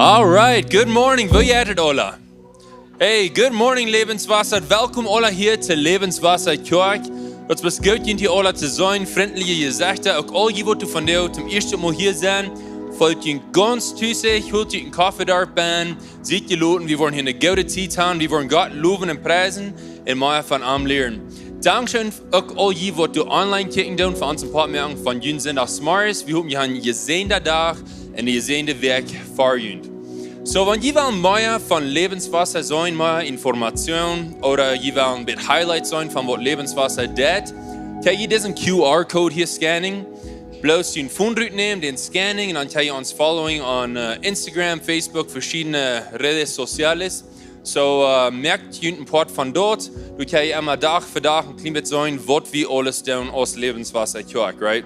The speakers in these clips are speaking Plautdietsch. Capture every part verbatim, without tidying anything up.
All right, good morning. Woo jeit et aula? Hey, good morning, Lebenswasser. Welkom aula hia to Lebenswasser Kjoakj. Daut es goot, junt hia aula to seenen, frintliche Jesechta. Uk aul jie, waut vondoag toom ieeschten Mol hia sent, feelt junt gaunz tus, hoolt junt een Koffe doabie. Siet jeloden, wie woaren hia eene goode Tiet haben. Wie woaren Gott lowen un priesen un mea von am lieren. Dankscheen uk aul jie, waut online kjikjen doonen, fa onsen Poat moaken von junt Sindach zemorjes. Wie hopen, jie haben eenen jesäajenden Dach un eene jesäajende Wäakj ver junt. So, wan jie wellen mea von Lebenswasser seenen, mea Information, ooda jie wellen een bät Highlights seenen von waut Lebenswasser deit, kjenn jie disen Q R Code hia scannen. Bloos jun Phone rutnämen, dän scannen, un dan kjenn jie ons following on, äh, Instagram, Facebook, veschiedne redes sociales. So, äh, moakt junt een Poat von doa. Doa kjenn jie emma Dach fa Dach een kjlien bät seenen, waut wie aules doonen aus Lebenswasser Kjoakj, right?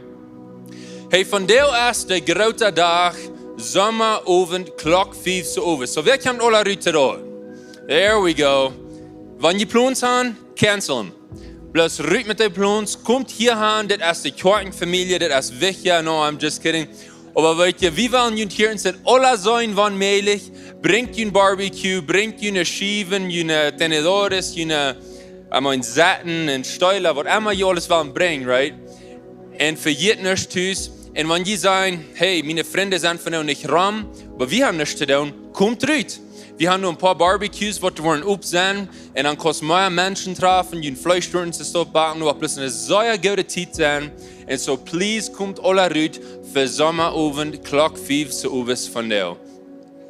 Hey, vondoag es de groote Dach, Sommaowent, Klock fief zemorjes. So, wäa kjemt aula rut to doa? There we go. Wan jie Plons haben, cancel am. Bloos rut met de Plons, komt hia han, dit es de Kjoakjenfamielje, dit es wichtich, no, I'm just kidding. Oba weet jie, wie wellen junt hia en Sint aula seenen, wan mäajlich, brinjt jun Barbecue, brinjt june Schiewen, june tenedores, june, I mean, Setten un Steela, waut emma jie aules wellen brinjen, right? Un vejät nuscht tus. Un wan jie sajen, hey, miene Frind sent vondoag nich rom, oba wie haben nuscht to doonen, komt rut. Wie haben noch een poa Barbecues, waut woaren op sennen. Un dan kaust mea Menschen träfen, jun Fleesch doa en de Stow backen, waut bloos eene sea goode Tiet sennen. Un so, please, komt aula rut fa Sommaowent, Klock fief zemorjes vondoag.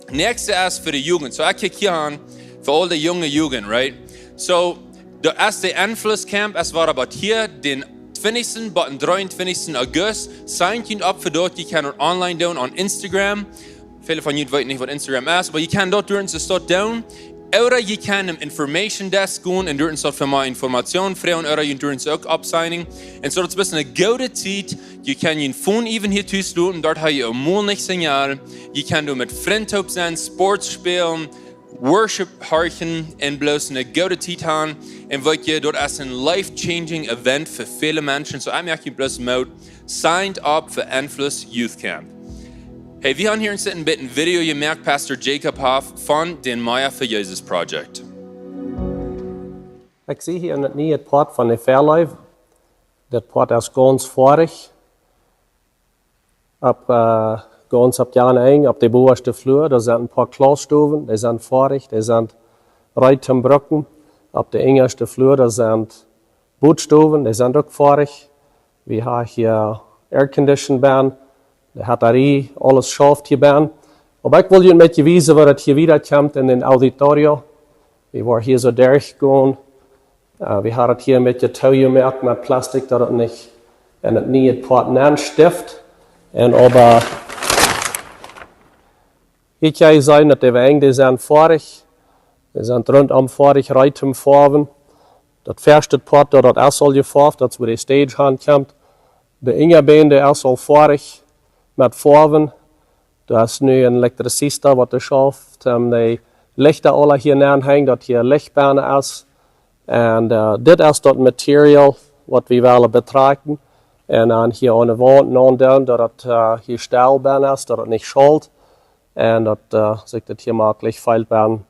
Näakjste es fa de Jugend. So, ekj kjikj hia han fa aul de junge Jugend, right? So, doa es de Enfluss Camp, es woat oba hia dän twintichsten bat dän dreeuntwintichsten August. Signt junt opp fa daut, jie kjennen online doonen on Instagram. Väle von junt weeten nich, waut Instagram es, oba jie kjennen daut derch onse Staut doonen. Ooda jie kjennen aum Information Desk gonen un derch onse Staut fa mea Information froagen, ooda jie derch onse uk oppsignen. Un so, daut es eene goode Tiet. Jie kjennen jun Phone even hia tus loten, doa hab jie emol nich Signal. Jie kjennen doa met Frind toop sennen, Sports spälen, Worship horchen un bloos eene goode Tiet haben. Un weet jie, daut es een life-changing Event fa väle Menschen. So, ekj moak junt bloos Moot, signt opp fa Enfluss Youth Camp. Hey, wie haben hia en Sint een bät een Video jemoakt, Pastor Jacob Hoff von dän Meier for Jesus Project. Ekj sie hia en daut niee Poat von de Väaleef. Daut Poat es gaunz foadich. Opp, äh, gaunz opp de aundre Enj, opp de bowaschte Flua, doa sent een poa Klausstowen, dee sent foadich, dee sent reed toom brucken. Opp de enjaschte Flua, doa sent Bootstowen, dee sent uk foadich. Wie haben hia Aircondition bennen, de Hattarie, aules schauft hia bennen. Oba ekj well junt een bät wiesen, woo daut hia wieda kjemt en dän Auditorio. Wie woaren hia soo derchgonen. Äh, wie haben daut hia een bät toojemoakt met Plastik, daut et nich en daut niee Poat nenn stift. Un oba hia kjenn jie seenen, daut de Wenj, dee sent foadich. Dee sent runtom foadich, reed toom foawen. Daut väaschte Poat, daut, daut es aul jefoaft, daut es wua de Stage han kjemt. De Enjabän, dee es aul foadich met foawen. Doa es nu een Elektrizista, waut doa schauft, om de Lichta aula hia nenn to henjen, daut hia Licht bennen es. Un, äh, dit es daut Material, waut wie wellen betrakjen. Un dan hia aun de Waunt aundoonen, daut et, äh, hia stell bennen es, daut et nich schalt. Un daut, äh, sikj daut hia maklich feelt bennen.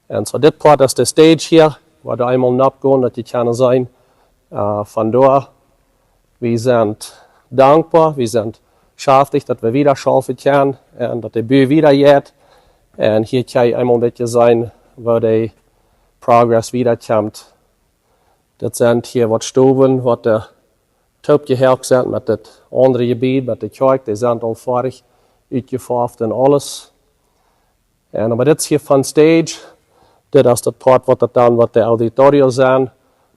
Un so, dit Poat es de Stage hia, wua wie eemol nopp gonen, daut jie kjennen seenen, äh, von doa. Wie sent dankboa, wie sent schaftich, daut wie wieda schaufen kjennen un daut de Bua wieda jeit. Un hia kjenn jie eemol een bät seenen, woo de Progress wieda kjemt. Daut sent hia waut Stowen, waut doa toop jehoakt sent met daut aundre Jebied, met de Kjoakj, dee sent aul foadich utjefoaft un aules. Un oba dit es hia von Stage. Dit es daut Poat, waut daut dan, waut de Auditorio sent.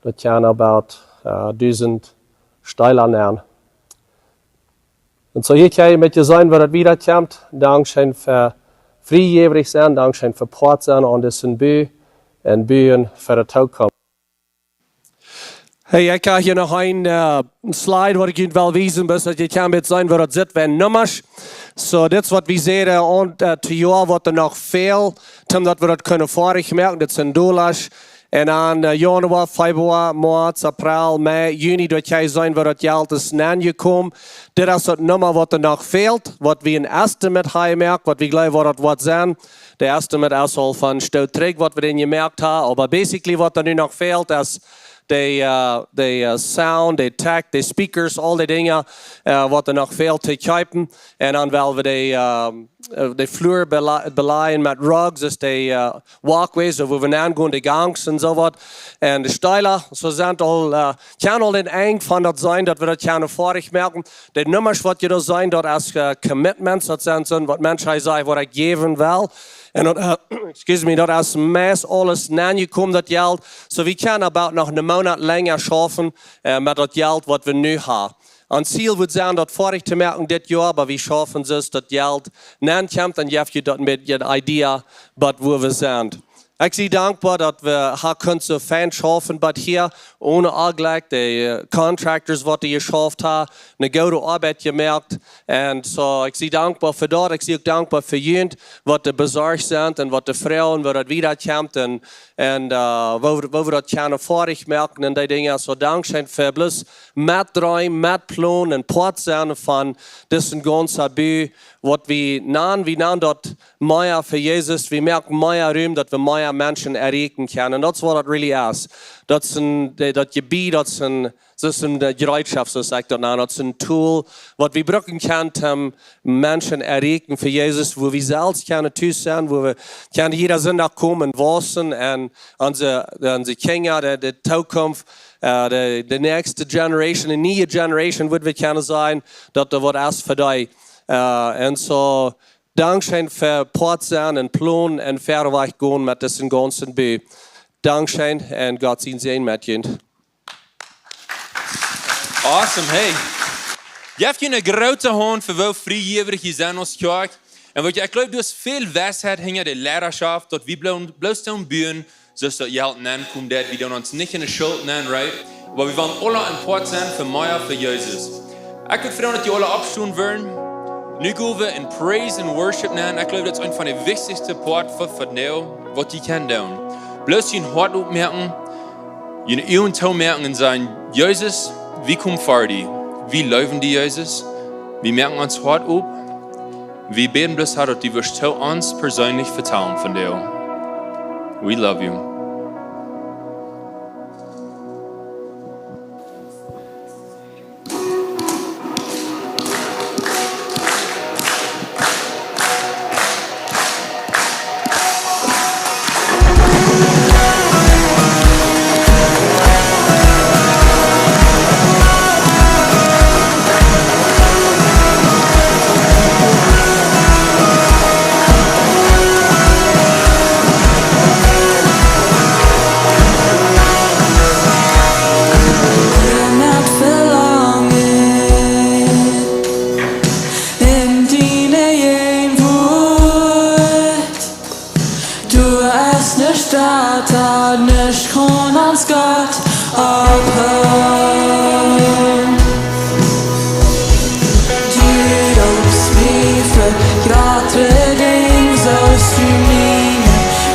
Daut kjennen about, äh, dusent Steela nenn. Un so hia kjenn jie een bät seenen, woo daut wieda kjemt. Dankscheen fa friewellich sennen, dankscheen fa Poat sennen aun disen Bua un buen fa de Tookunft. Hey, ekj hab hia noch een, äh, een Slide, waut ekj junt well wiesen, bloos daut jie kjennen een bät seenen, woo daut sitt, wan Nummasch. So, dit es waut wie säden, äh, aun, äh, to Joa, waut doa noch fält, om daut wie daut kjennen foadich moaken, dit sent Dollasch. Un dan, eh, Januar, Februar, Moaz, April, Mei, Juni, doa kjenn jie seenen woo daut Jelt es nenjekomen. Dit es daut Numma waut doa noch fält, waut wie een Estimate haben jemoakt, waut wie jleewen waut daut woat sennen. De Estimate es aul von Stoot trigj waut wie dän jemoakt haben, oba basically waut doa nu noch fält es de, eh, de, eh, Sound, de Tech, de Speakers, aul dee Dinja, eh, waut doa noch fält to kjeepen. Un dan well wie de, eh, eh, de Flua bela-, belajen met Rugs, es de, eh, walkways, wua wie nengonen, de Gangs un soo waut. Un de Steela, soo sent aul, eh, kjenn aul een Enj von daut seenen, daut wie daut kjennen foadich moaken. De Nummasch waut jie doa seenen, daut es, eh, commitments, daut sent soo waut Menschen hia sajen, waut ekj jäwen well. Un daut, eh, excuse me, daut es meist aules nenjekomen, daut Jelt. Soo, wie kjennen about noch een Moonat lenja schaufen, eh, met daut Jelt waut wie nu haben. Ons Ziel woat sennen, daut foadich to moaken dit Joa, oba wie schaufen soo daut Jelt nenkjemt, dan jeft jie daut een bät een Idea, waut wua wie sent. Ekj sie dankboa daut wie haben kunt soo fein schaufen, waut hia, onen Onjlekj, de, eh, Contractors waut hia jeschauft haben, eene goode Oabeit jemoakt. Un soo, ekj sie dankboa fa daut. Ekj sie uk dankboa fa junt, waut doa besorcht sent un waut doa froagen, woo daut wieda kjemt un, un, eh, woo, woo wie daut kjennen foadich moaken un dee Dinja. Soo, dankscheen fa bloos metdreien, metplonen un Poat sennen von disen gaunzen Bau, waut wie nanen, wie nanen daut mea fa Jesus, wie moaken mea Rum, daut wie mea Menschen erreichen kjennen. Un daut es waut daut really es. Daut es een, de-, daut Jebied, daut es een, daut es een, eh, Jereetschoft, soo aus ekj daut nan. Daut es een Tool, waut wie brucken kjennen, om Menschen erreichen fa Jesus, wua wie selfst kjennen tus sennen, wua wie kjennen jieda Sindach komen, wausen un onse, onse Kjinja, de, de Tookunft, eh, de, de näakjste Generation, de niee Generation, wua wie kjennen sennen, daut doa waut es fa dee. Eh, un soo, dankscheen fa Poat sennen un plonen un wieda gonen met disen gaunzen Bau. Dankscheen un Gott sien Säajen met junt. Awesome, hey. Jeft junt eene groote Haunt fa woo friejäwich jie sent aus Kjoakj. Un weet jie, ekj jleew, doa es väl Weisheit hinja de Leidaschoft, daut wie bloos, bloos doonen buen, soo aus daut Jelt nenkjemt, daut wie doonen ons nich enne Schult nenn, right? Oba wie wellen aula een Poat sennen fa mea fa Jesus. Ekj wudd froagen daut jie aula oppstonen wudden. Nu go wie en Praise and Worship nenn. Ekj jleew daut es eent von de wichtichste Poat von, von vondoag, waut jie kjennen doonen. Bloos jun Hoat opmoaken, june Uagen toomoaken un sajen: Jesus, wie komen ver die. Wie leewen die, Jesus. Wie moaken ons Hoat op. Wie bäden bloos, Har, daut du wurscht to ons perseenlich vetalen vondoag. We love you. Met Velangen en diene Jäajenwuat. Doa es nuscht, daut nuscht kaun ons Gott oppholen. Du deist mie fa jratre Dinja, soo aus du mie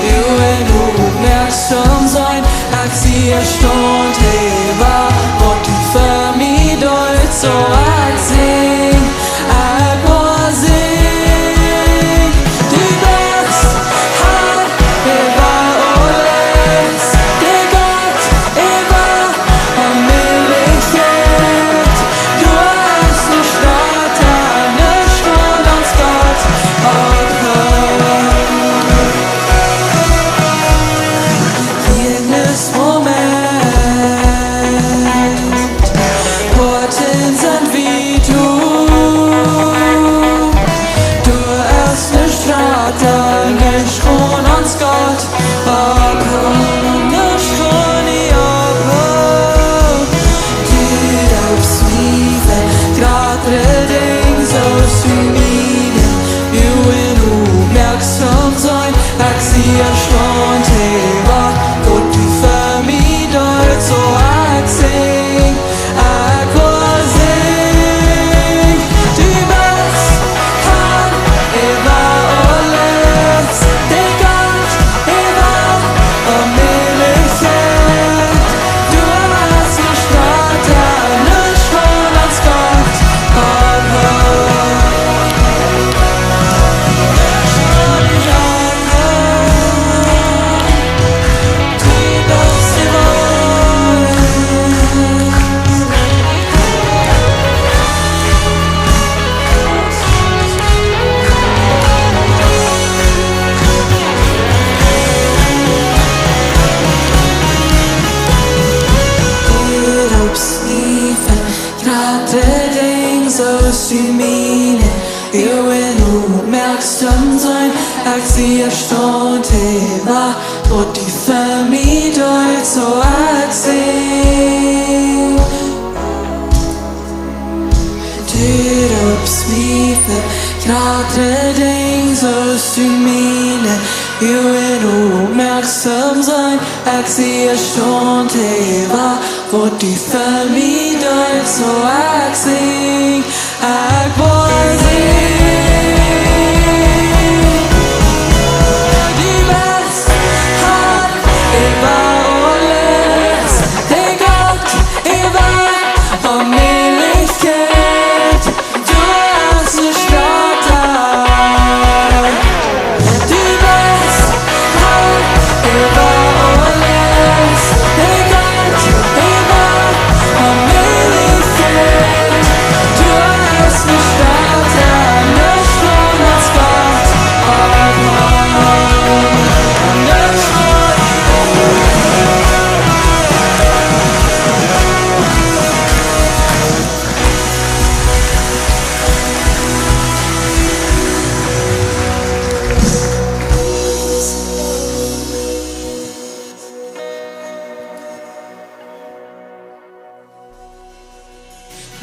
nu en Oppmoakjsom sennen. Ekj sie erstaunt äwa waut du fa mie deist, soo ekj sinj, ekj well sinjen. Du best Har äwa aules, de Gott äwa Onmäajlichkjeit. Du best nuscht, daut nuscht kaun ons Gott oppholen. Jedes Moment. Staunt hee wajch, waut du fa mie deist, soo ekj sinj. Du deepst mie fa jratre Dinja, soo aus du miene Uagen oppmoakjst toom seenen. Ekj sie staunt hee wajch, waut du fa mie deist, soo ekj sinj. Ekj woa sinjen. Du best Har äwa aules, de Gott äwa Onmäajlichkjeit. Du hast ne Staut. Du best Har äwa aules, de Gott äwa Onmäajlichkjeit. Du hast ne Staut, ne Staut aus Gott.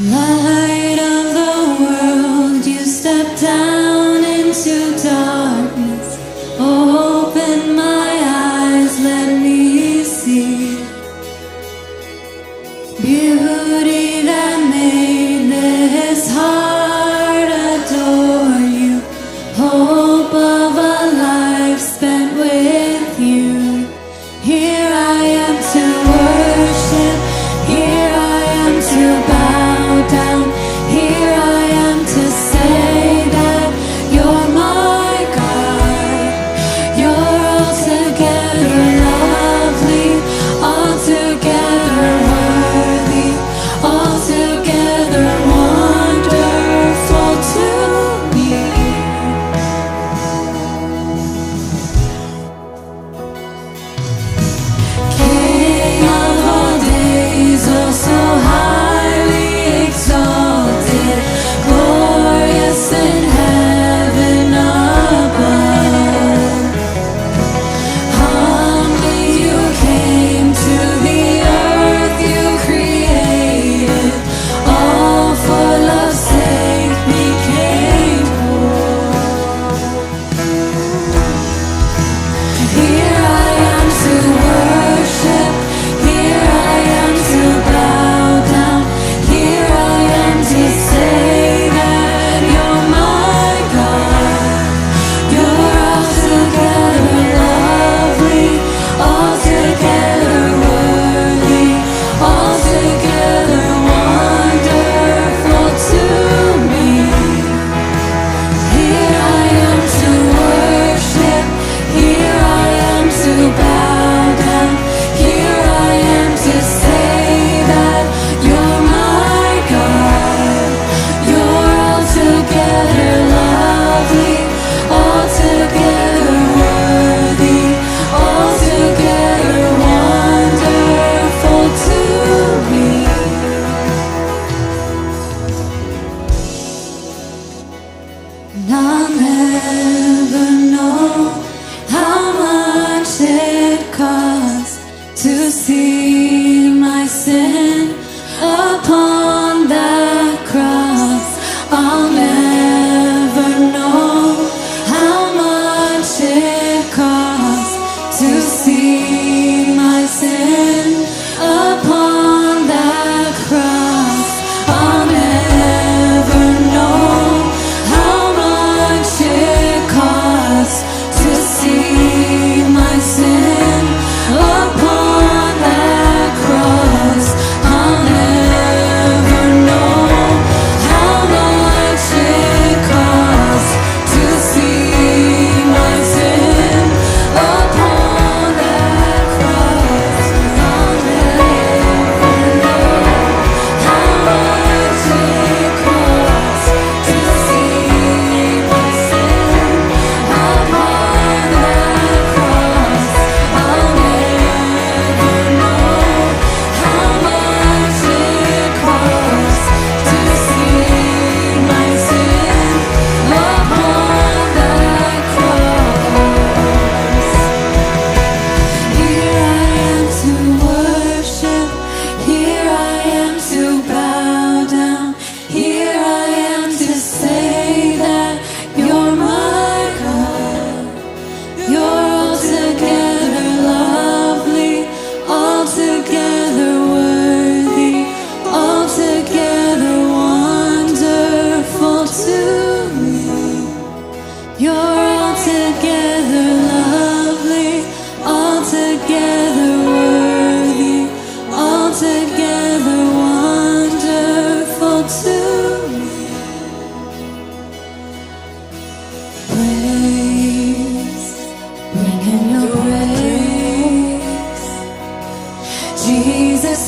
Light of the world, you step down into darkness. Open my eyes, let me see. Beauty that made this heart adore you. Hope of a life spent with you. Here I am to worship, here I am to bow down, here I am to say that you're my God. You're altogether lovely, altogether worthy, altogether wonderful to me.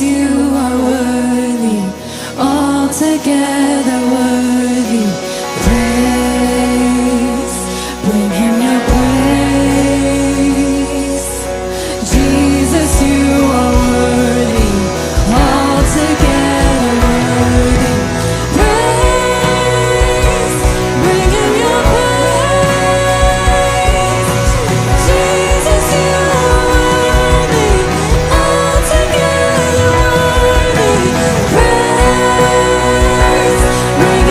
You are worthy, altogether worthy. Praise, bring him your praise. Jesus, you are worthy, altogether worthy. Praise, bring him your praise. Jesus, you are worthy, altogether worthy. Praise, bring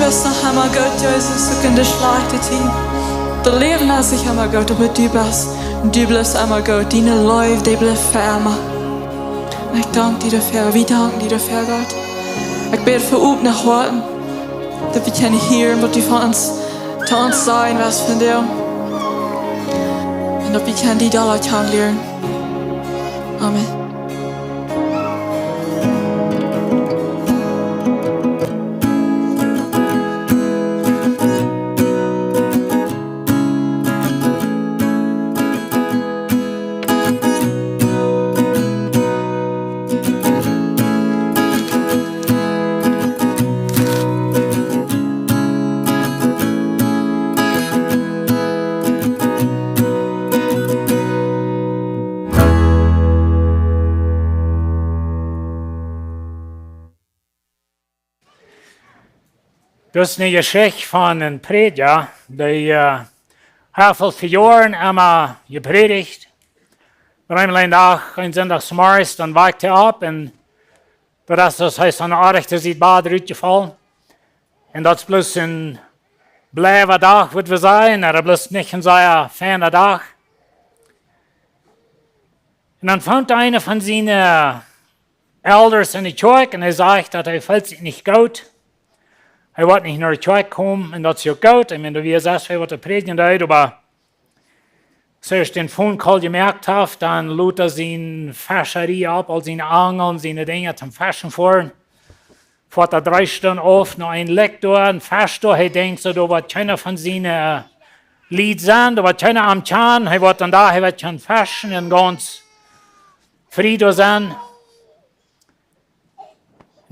Best noch emma goot, Jesus, uk en de schlajchte Tieden. De Läwen es nich emma goot, oba du best, du blifst emma goot. Diene Leew, dee blift fa emma. Un ekj dank die doafäa, wie danken die doafäa, Gott. Ekj bäd fa opne Hoaten, daut wie kjennen hieren, waut du fa ons, to ons sajen west vondoag. Un daut wie kjennen die dolla kjanen lieren. Amen. Daut es eene Jeschicht von een Prädja, dee, äh, haft väl Joaren emma jeprädicht. Opp eemol eenen Dach, eenen Sindach zemorjes, dan wakt hee opp un daut es, daut hee es aun de rajchte Sied Bad rutjefollen. Un daut es bloos een blauwa Dach, wudd wie sajen, ooda bloos nich een sea feina Dach. Un dan funk eena von siene, äh, Elders en de Kjoakj un hee sajcht, daut hee feelt sikj nich goot. Hee woat nich no de Kjoakj komen un daut es uk goot. Ekj meen, doa wia sest, hee woat prädjen, daut, oba soo aus hee dän Phone Call jemoakt haft, dan lot hee siene Fescharie opp, aul siene Angeln, siene Dinja toom Feschen foaren. Foat hee dree Stunden auf no een Lak doa, een Fesch doa. Hee denkjt soo, doa woat kjeena von siene, äh, Lied sennen, doa woat kjeena am kjanen. Hee woat dan doa, hee woat kjennen feschen un gaunz frie doa sennen.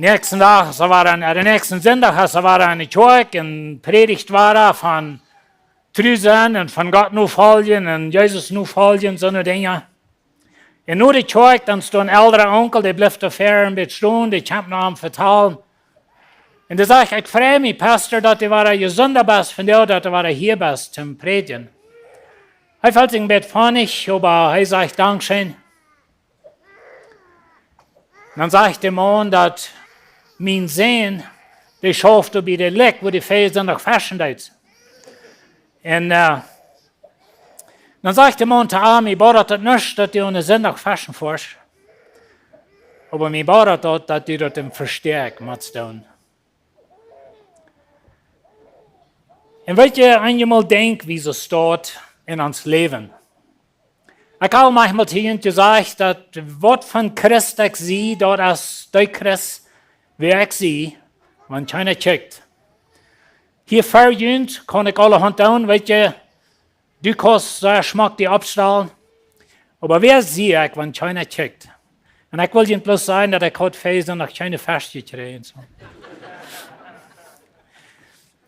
Näakjsten Dach, soo wia hee, äh, dän näakjsten Sindach, soo wia hee en de Kjoakj un prädicht wada von tru sennen un von Gott nofoljen un Jesus nofoljen, soone Dinja. Un no de Kjoakj, dan stund een eldra Onkel, dee blift doa ver een bät stonen, dee kjemt no am vetalen. Un dee sajcht: "Ekj frei mie, Pastor, daut du wada jesundt best, vondoag daut du wada hia best toom prädjen." Hee feelt sikj een bät funny, oba hee sajcht: "Dankscheen." Dan sajcht de Maun, daut mien Sän, dee schauft doa bie de Lak, wua dee väl Sindach feschen deed. Un, äh, dan sajcht de Maun to am: "Mie bediet daut nuscht, daut du aun Sindach feschen foascht. Oba mie bediet daut, daut du daut em Vestieekj motst doonen." Un weet jie, eenjemol denkj wie soo staut en ons Läwen. Ekj hab maunchmol hia jesajcht, daut waut fa een Christ ekj sie, daut es de Christ, wäa ekj sie, wan kjeena kjikjt. Hia ver junt kaun ekj aulahaunt doonen, weet jie, du kaust sea schmock die oppstalen, oba wäa sie ekj, wan kjeena kjikjt? Un ekj well junt bloos sajen, daut ekj haud väl Sindach kjeene Fesch jekjräajen, soo.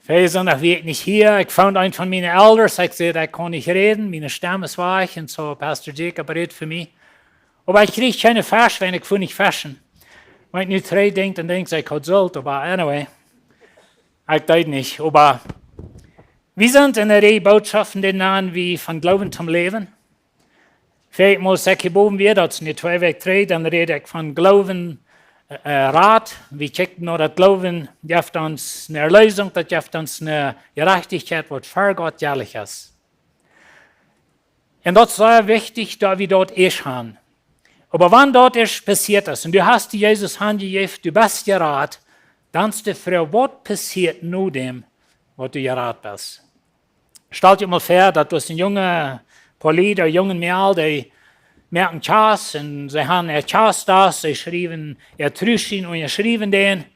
Väl Sindach wia ekj nich hia. Ekj funk eenen von miene Elders. Ekj säd: "Ekj kaun nich räden. Miene Stemm es wajch." Un soo, Pastor Jacob räd fa mie. Oba ekj kjrieech kjeene Fesch, wiels ekj fua nich feschen. Wan ekj nu trigj denkj, dan denkj ekj, ekj haud sult, oba anyway. Ekj deed nich, oba wie sent en de Reaj Bootschoften, dee nanen wie von Gloowen toom Läwen. Väl mol saj ekj hia bowen wada, daut es nu twee Wäakj trigj, dan räd ekj von Gloowen, äh, äh, rat. Wie kjikjen no daut Gloowen jeft ons eene Erlösung, daut jeft ons eene Jerajchtichkjeit, waut ver Gott jerecht es. Un daut es sea wichtich, daut wie daut ieescht haben. Oba wan daut ieescht passieet es un du hast die Jesus hanjejäft, du best jerat, dan es de Froag, waut passieet no däm, waut du jerat best? Stal die mol väa, daut du aus een junga Poa Lied, een junga Mejal, dee moaken Kjast un see haben äa Kjastdach, see schriewen äa Trueschien un see schriewen dän.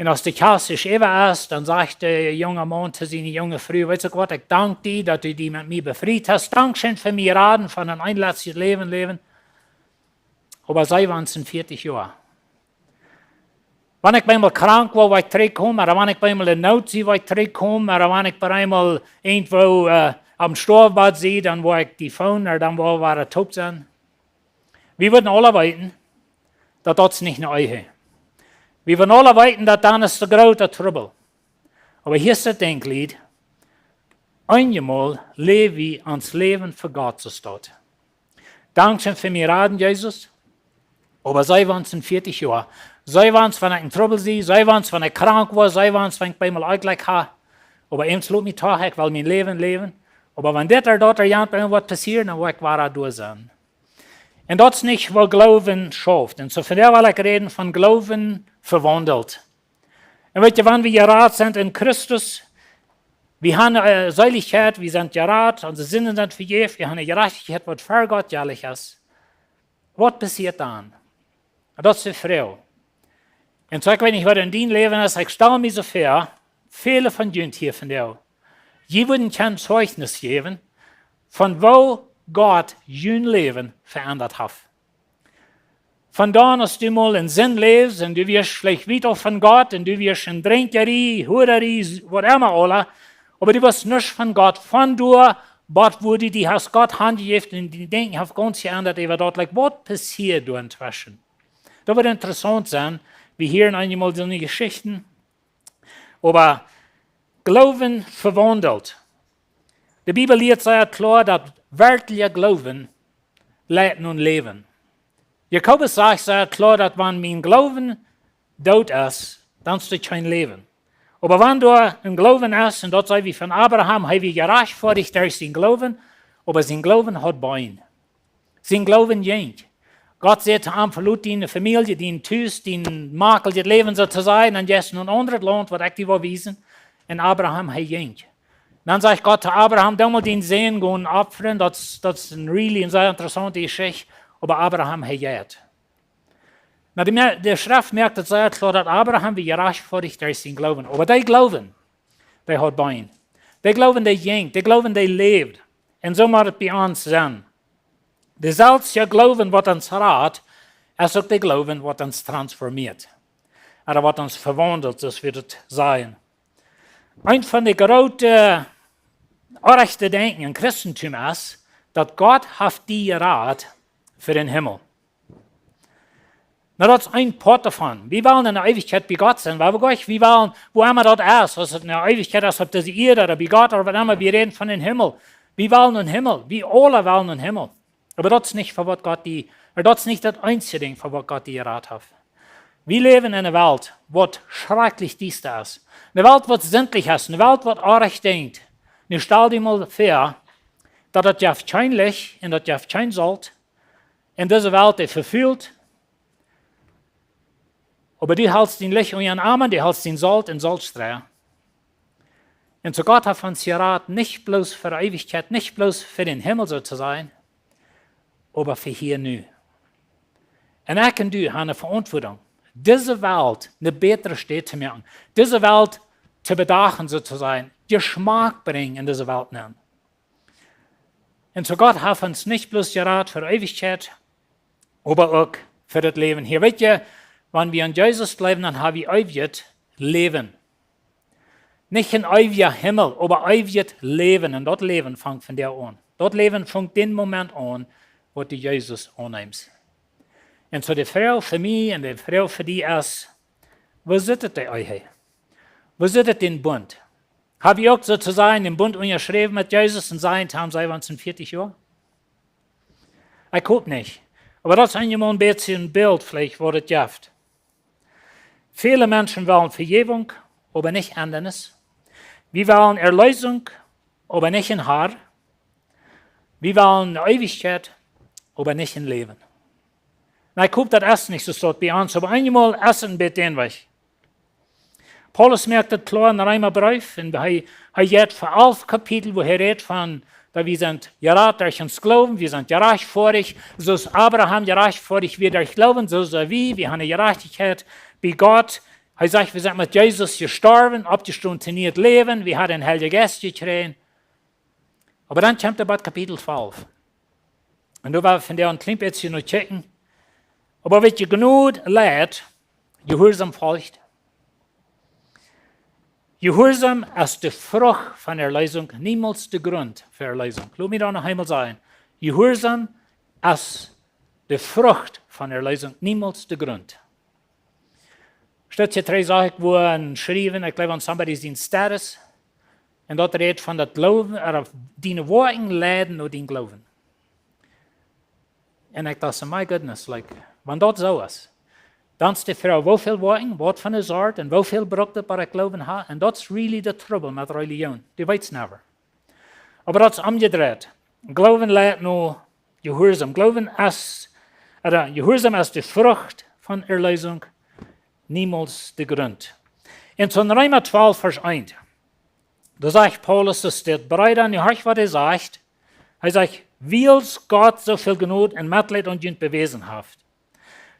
Un aus de Kjast es äwa es, dan sajcht de junga Maun to siene junge Fru: "Weetst du waut, ekj dank die, daut du die met mie befriet hast. Dankscheen fa mie raden von een eenletzjet Läwen läwen." Oba see wia soo vieetich Joa. Wan ekj bie mol krank woa, woa ekj trigjkomen, ooda wan ekj bie mol en Noot sie, woa ekj trigjkomen, ooda wan ekj bie mol irjentwua, äh, aum Stoawen sie, dan woa ekj die phone, ooda dan woa wie wada toop sennen. Wie wudden aula weeten, daut daut es nich ne Ehe. Wie wudden aula weeten, daut dan es de groote Trubbel. Oba hia es daut Dinkj, Lied. Eenjemol läw wie ons Läwen fa Gott, soo steit. Dankscheen fa mie raden, Jesus. Oba see wia soo vieetich Joa. See wens, wan ekj en Trubbel sie, see wens, wan ekj krank woa, see wens, wan ekj bie mie Onjlekj ha. Oba eemol lot mie doch, ekj well mien Läwen läwen. Oba wan dit ooda daut ooda jant bie mie woat passieren, dan woa ekj wada doa sennen. Un daut es nich, woo Gloowen schauft. Un soo vondoag well ekj räden von Gloowen vewaundelt. Un weet jie, wan wie jerat sent en Christus, wie haben, äh, Seelichkjeit, wie sent jerat, onse Sinden sent vejäft, wie haben eene Jerajchtichkjeit, waut ver Gott jelich es. Waut passieet dan? Daut es de Froag. Un soo, ekj weet nich, waut en dien Läwen es, ekj stal mie soo väa, väle von junt hia vondoag, jie wudden kjeen Zeichnis jäwen von woo Gott jun Läwen veendat haft. Von dan, aus du mol en Sind läwdst un du wiescht veleicht wiet auf von Gott un du wiescht en Drinkjerie, Huararie, whatever, aula, oba du wusst nuscht von Gott, von doa bat wua du die hast Gott hanjejäft un dien Denkjen haft gaunz jeendat äwa daut, like, waut passieed doa entweschen? Daut woat interessaunt sennen. Wie hieren eenjemol soone Jeschichten. Oba Gloowen vewaundelt. De Bibel lieet sea kloa, daut werkjlicha Gloowen leit no Läwen. Jakobus sajcht sea kloa, daut wan mien Gloowen doot es, dan es doa kjeen Läwen. Oba wan doa een Gloowen es, un daut saj wie von Abraham, hee wia jerajchtfoadicht derch sienen Gloowen, oba sien Gloowen haud Been. Sien Gloowen jinkj. Gott säd to am: "Veloot diene Famielje, dien Tus, dien makeljet Läwen, soo to sajen, un jeist no een aundret Launt, waut ekj die woa wiesen." Un Abraham, hee jinkj. Dan sajcht Gott to Abraham: "Doo mol dienen Sän gonen opfren." Daut es, daut es een really eene sea interessaunte Jeschicht, oba Abraham, hee jeit. Nu, de, de Schreft moakt daut sea kloa, daut Abraham wia jerajchtfoadicht derch sienen Gloowen. Oba dee Gloowen, dee haud Been. Dee Gloowen, dee jinkj. Dee Gloowen, dee läwd. Un soo mott et bie ons sennen. De selwje Gloowen, waut ons rat, es uk de Gloowen, waut ons transformieet. Ooda waut ons vewaundelt, soo aus wie daut sajen. Eent von de groote, orrajchte Denkjen em Christentum es, daut Gott haft die jerat fa dän Himmel. Nu, daut es een Poat doavon. Wie wellen en de Eewichkjeit bie Gott sennen, wua wie, wie wellen, wua emma daut es, aus et en de Eewichkjeit es, opp dise Ieed ooda bie Gott ooda waut emma, wie räden von dän Himmel. Wie wellen en dän Himmel, wie aula wellen en dän Himmel. Oba daut es nich fa waut Gott die, ooda daut es nich daut eensje Dinkj, fa waut Gott die jerat haft. Wie läwen en eene Welt, waut schrakjlich diesta es. Eene Welt, waut sindlich es. Eene Welt, waut orrajcht denkjt. Nu stal die mol väa, daut et jeft kjeen Licht un daut jeft kjeen Solt. Un dise Welt, dee vefult. Oba du helst dien Licht unja dän Oamen, du helst dien Solt en Soltstrea. Un soo Gott haft ons jerat, nich bloos fa de Eewichkjeit, nich bloos fa dän Himmel, soo to sajen, oba fa hia nu. Un ekj un du haben eene Veauntwuatunk, dise Welt eene bätre Staut to moaken, dise Welt to bedachen, soo to sajen, Jeschmak brinjen en dise Welt nenn. Un soo Gott haft ons nich bloos jerat fa de Eewichkjeit, oba uk fa daut Läwen hia. Weet jie, wan wie aun Jesus jleewen, dan haben wie eewjet Läwen. Nich een eewja Himmel, oba eewjet Läwen. Un daut Läwen fangt vondoag aun. Daut Läwen fangt dän Moment aun, wua du Jesus aunnemst. Un soo de Froag fa mie un de Froag fa die es: Woo sitt et de Ehe? Woo sitt et dän Bunt? Hab wie uk soo to sajen dän Bunt unjaschräwen met Jesus un sajen, Tom, see wia en vieetich Joa? Ekj hop nich. Oba daut es eenjemol een bät een Bilt veleicht, waut et jeft. Väle Menschen wellen Vejäwunk, oba nich Endanis. Wie wellen Erleesunk, oba nich een Har. Wie wellen Eewichkjeit, oba nich een Läwen. Nu, ekj hop, daut es nich soo, soo bie ons, oba eenjemol es et een bät dän Wajch. Paulus moakt et kloa en dän Reemabreef, un hee, hee jeit fa alf Kapitel, wua hee rät von, daut wie sent jerat derch ons Gloowen, wie sent jerajchtfoadicht, soo aus Abraham jerajchtfoadicht wia derch Gloowen, soo sent wie, wie haben Jerajchtichkjeit bie Gott. Hee sajcht, wie sent met Jesus jestorwen, oppjestonen to nieet Läwen, wie haben dän Heiljen Jeist jekjräajen. Oba dan kjemt hee bie Kapitel twalf. Un doa woa wie vondoag een kjlien bät no kjikjen. Oba weet jie, Jnod leit, Jehuarsaum folcht. Jehuarsaum es de Frucht von Erleesunk, niemols de Grunt fa Erleesunk. Lot mie daut noch eemol sajen. Jehuarsaum es de Frucht von Erleesunk, niemols de Grunt. Stootje trigj sach ekj wua een schriewen, ekj jleew aun somebody sien status. Un daut rät von daut Gloowen, ooda diene Woakjen leiden no dän Gloowen. Un ekj docht soo, my goodness, like, wan daut soo es. Dan es de Froag, woo väl Woakjen, waut fa eene Sort un woo väl brukt et, bat ekj Gloowen ha? Un daut es really de Trubbel met Relijoon. Du weetst never. Oba daut es omjedreit. Gloowen leit no Jehuarsaum. Gloowen es, ooda Jehuarsaum es de Frucht von Erlösung, niemols de Grunt. En Reema twalf, Varsch eent, doa sajcht Paulus, doa steit, Breeda, nu horcht, waut hee sajcht. Hee sajcht, wiels Gott soo väl Jnod un Metleet aun junt bewäsen haft.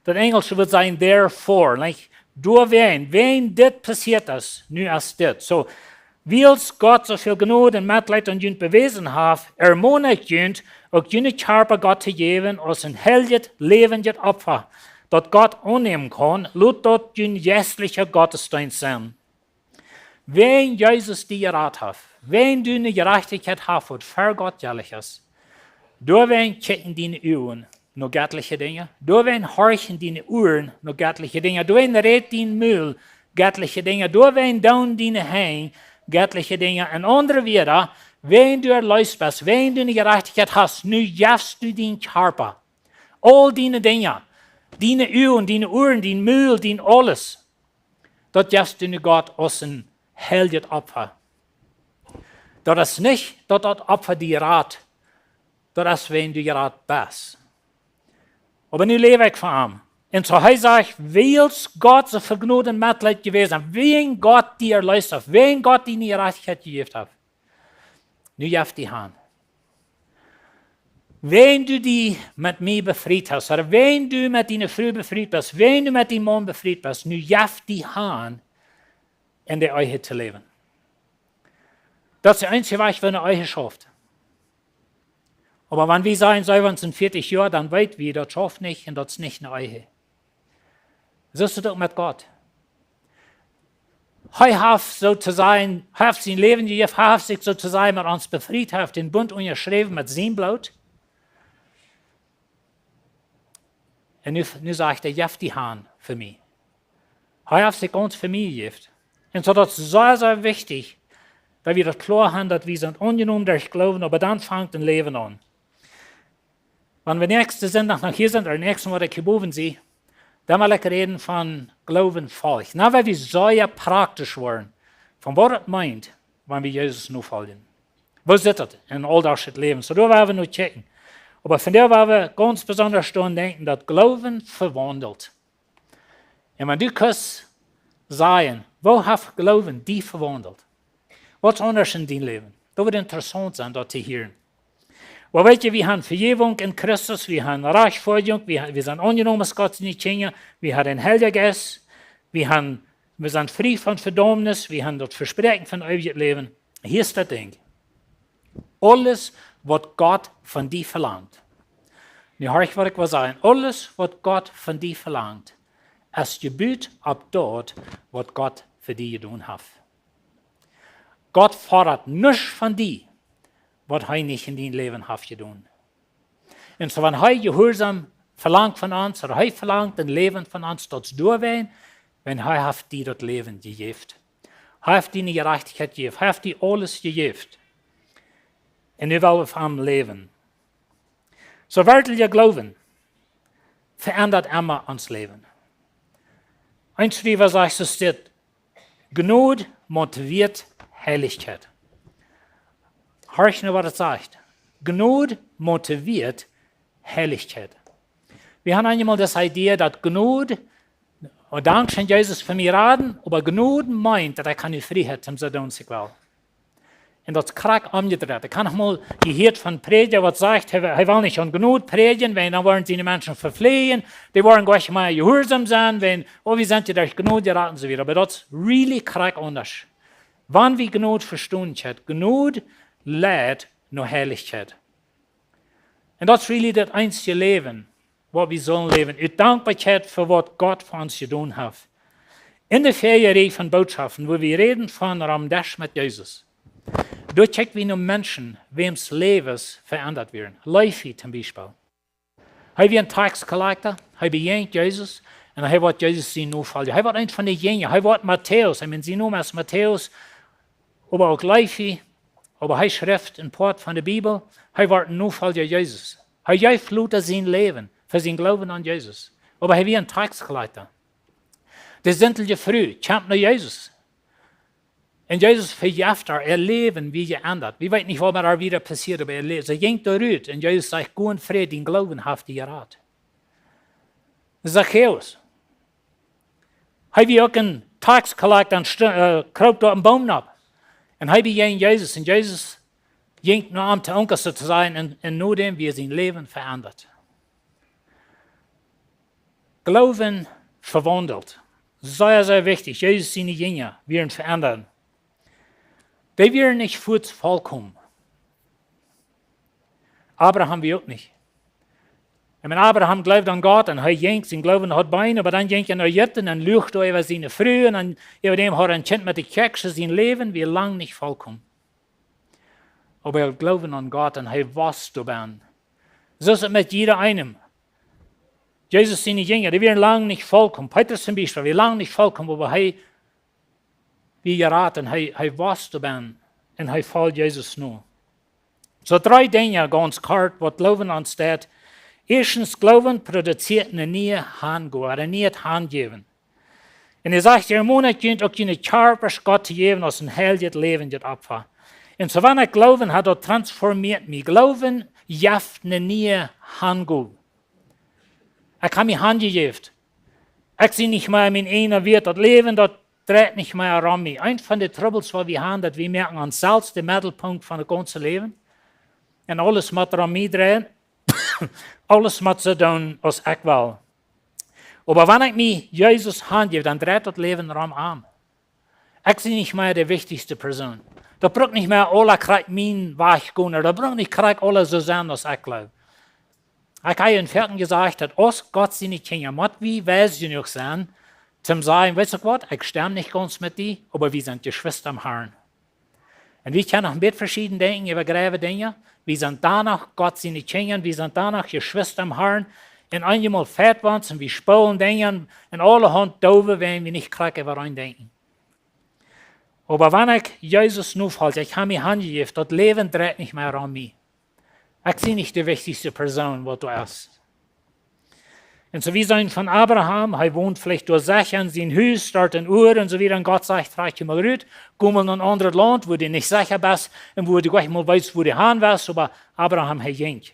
Daut Enjelsche wudd sajen, therefore, like, doawäajen, wäajen dit passieet es, nu es dit. Soo, wiels Gott soo väl Jnod un Metleet aun junt bewäsen haft, ermon ekj junt, uk june Kjarpa Gott to jäwen aus een heiljet, läwendjet Opfa, daut Gott aunnämen kaun, lot daut jun jeistlicha Gottesdeenst sennen. Wäajen Jesus die jerat haft, wäajen du eene Jerajchtichkjeit hast, waut fa Gott jelich es, doawäajen kjikjen diene Uagen no jettliche Dinja, doawäajen horchen diene Uaren no jettliche Dinja, doawäajen rät dien Mul jettliche Dinja, doawäajen doonen diene Henj jettliche Dinja. En aundre Wieed, wäajen du erleest best, wäajen du eene Jerajchtichkjeit hast, nu jefst du dienen Kjarpa, aul diene Dinja, diene Uagen, diene Uaren, dien Mul, dien aules, daut jefst du nu Gott aus een heiljet Opfa. Daut es nich, daut daut Opfa die rat, daut es, wäajen du jerat best. Oba nu läw ekj fa am. Un soo hee sajcht, wiels Gott soo väl Jnod un Metleet jewäsen, wäajen Gott die erleest haft, wäajen Gott die eene Jerajchtichkjeit jejäft haft. Nu jeff die han. Wäajen du die met mie befriet hast, ooda wäajen du met diene Fru befriet best, wäajen du met dien Maun befriet best, nu jeff die han, en de Ehe to läwen. Daut es de eensje Wajch, woo eene Ehe schauft. Oba wan wie sajen, soo, wan et en vieetich Joa, dan weet wie, daut schauft nich un daut es nich eene Ehe. Soo es et uk met Gott. Hee haft, soo to sajen, hee haft sien Läwen jejäft, hee haft sikj, soo to sajen, met ons befriet, hee haft dän Bunt unjaschräwen met sien Bloot. Un nu, nu sajcht hee, jeff die han fa mie. Hee haft sikj gaunz fa mie jejäft. Un soo daut es sea, sea wichtich, daut wie daut kloa han, daut wie sent aunjenomen derch Gloowen, oba dan fangt een Läwen aun. Wan wie näakjsten Sindach noch hia sent, ooda näakjsten, waut ekj hia bowen sie, dan well ekj räden von Gloowen folcht. Nu, wan wie sea praktisch woaren, von waut et meent, wan wie Jesus nofoljen. Woo sitt daut en auldachschet Läwen? Soo, doa woa wie no kjikjen. Oba vondoag woa wie gaunz besonda doaraun denkjen, daut Gloowen vewaundelt. Un wan du kaust sajen, woo haft Gloowen die vewaundelt? Waut es aundasch en dien Läwen? Daut wudd interessaunt sennen, daut to hieren. Oba weet jie, wie han Vejäwunk en Christus, wie han Rajchtfoadjunk, wie, wie sent aunjenomen aus Gott siene Kjinja, wie han dän Heiljen Jeist, wie han, wie sent frie von Vedaumnis, wie han daut Vespräakjen von eewjet Läwen. Hia es daut Dinkj. Aules, waut Gott von die velangt. Nu horch, waut ekj well sajen. Aules, waut Gott von die velangt, es jebut opp daut, waut Gott fa die jedonen haft. Gott fodat nuscht von die, waut hee nich en dien Läwen haft jedonen. Un soo, wan hee Jehuarsaum velangt von ons, ooda hee velangt een Läwen von ons, daut es doawäajen, wiels hee haft die daut Läwen jejäft. Hee haft die eene Jerajchtichkjeit jejäft. Hee haft die aules jejäft. Un nu well wie fa am läwen. Soo, werkjlich Gloowen veendat emma ons Läwen. Een Schriewa sajcht, soo steit, Jnod motivieet Heilichkjeit. Horch nu, waut et sajcht. Jnod motivieet Heilichkjeit. Wie han eenjemol dise Idee, daut Jnod, un dankscheen, Jesus, fa mie raden, oba Jnod meent, daut ekj kaun nu Frieheit toom soo doonen aus ekj well. Un daut es krakjt omjedreit. Ekj hab noch mol jehieet von Prädja, waut sajcht, hee, hee well nich aun Jnod prädjen, wiels dan woaren siene Menschen vefläajen, dee woaren nich mea jehuarsom sennen, wiels, oh, wie sent derch Jnod jerat un soo wieda. Oba daut es really krakjt aundasch. Wan wie Jnod vestonen, Kjeit, Jnod leit no Heilichkjeit. Un daut es really daut eensje Läwen, waut wie sellen läwen. Ut Dankboakjeit fa waut Gott fa ons jedonen haft. En de Serie von Bootschoften, wua wie räden von Rom Desch met Jesus, doa kjikj wie no Menschen, wäms Läwes veendat wieren. Levi toom Biespel. Hee wia een Tax collector, hee bejäajent Jesus, un hee woat Jesus sien Nofolja. Hee woat eent von de Jinja, hee woat Matäus, ekj meen, sien Nomen es Matäus, oba uk Levi, oba hee schrift een Poat von de Bibel, hee woat een Nofolja Jesus. Hee jeef lota sien Läwen fa sien Gloowen aun Jesus. Oba hee wia een Tax collector. De sindelje Fru kjemt no Jesus. Un Jesus vejeft äa, äa Läwen wia jeendat. Wie weeten nich, waut met äa wieda passieed, oba äa Läwen, see jinkj doa rut. Un Jesus sajcht: "Go en Fräd, dien Gloowen haft die jerat." Zachäus, hee wia uk een tax collector un stu-, äh, kroop doa een Boom nopp. Un hee bejäajent Jesus. Un Jesus jinkj no am to Unkel, soo to sajen, un, un no däm wia sien Läwen veendat. Gloowen vewaundelt. Sea, sea wichtich. Jesus siene Jinja wieren veendat. Dee wieren nich fuaz vollkomen. Abraham wia uk nich. Un wan Abraham jleewd aun Gott un hee jinkj, sien Gloowen haud Been, oba dan jinkj hee no Ägipten un luach doa äwa siene Fru un dan äwa däm haud hee een Kjint met de Kjäakjsche, sien Läwen wia lang nich vollkomen. Oba hee haud Gloowen aun Gott un hee wos doabennen. Soo es et met jieda eenem. Jesus siene Jinja, dee wieren lang nich vollkomen. Petrus toom Biespel wia lang nich vollkomen, oba hee wia jerat un hee, hee wos doabennen un hee foljt Jesus no. Soo dree Dinja gaunz kort, waut Gloowen ons deit. Ieeschtens, Gloowen produzieet eene niee Hangow, een nieet Hanjäwen. Un hee sajcht: "Ekj moak junt uk june Kjarpasch Gott to jäwen aus een heiljet, läwendjet Opfa." Un soo, wan ekj Gloowen hab, daut transformieet mie. Gloowen jeft eene niee Hangow. Ekj hab mie hanjejäft. Ekj sie nich mea mien eejna Wieet. Daut Läwen, daut dreit nich mea rom mie. Eent von de Trubbels, waut wie haben, daut wie moaken ons selfst de Meddelpunkt von daut gaunze Läwen. Un aules mott rom mie dreien. Aules mott soo doonen aus ekj well. Oba wan ekj mie Jesus hanjeef, dan dreit daut Läwen rom am. Ekj sie nich mea de wichtichste Persoon. Daut brukt nich mea aula krakjt mien Wajch gonen, daut brukt nich krakjt aula soo sennen aus ekj jleew. Ekj hab en Varkjen jesajcht, daut aus Gott siene Kjinja mott wie wies jenuach sennen, toom sajen: "Weetst du waut, ekj stemm nich gaunz met die, oba wie sent Jeschwista em Harn." Un wie kjennen noch een bät veschieden denkjen äwa grave Dinja. Wie sent dan noch Gott siene Kjinja, wie sent dan noch Jeschwista em Harn. Un eenjemol feit wie ons un wie spoolen Dinja un aulahaunt doowe, wan wie nich krakjt äwareen denkjen. Oba wan ekj Jesus nofolj, ekj hab mie hanjejäft, daut Läwen dreit nich mea rom mie. Ekj sie nich de wichtichste Persoon, waut doa es. Un soo wie seenen von Abraham, hee wont veleicht doa secha en sien Hus, doa en Ur un soo wieda. Un Gott sajcht: "Trakj die mol rut, go mol no een aundret Launt, wua du nich secha best un wua du nich mol weetst, wua du han woascht." Oba Abraham, hee jinkj.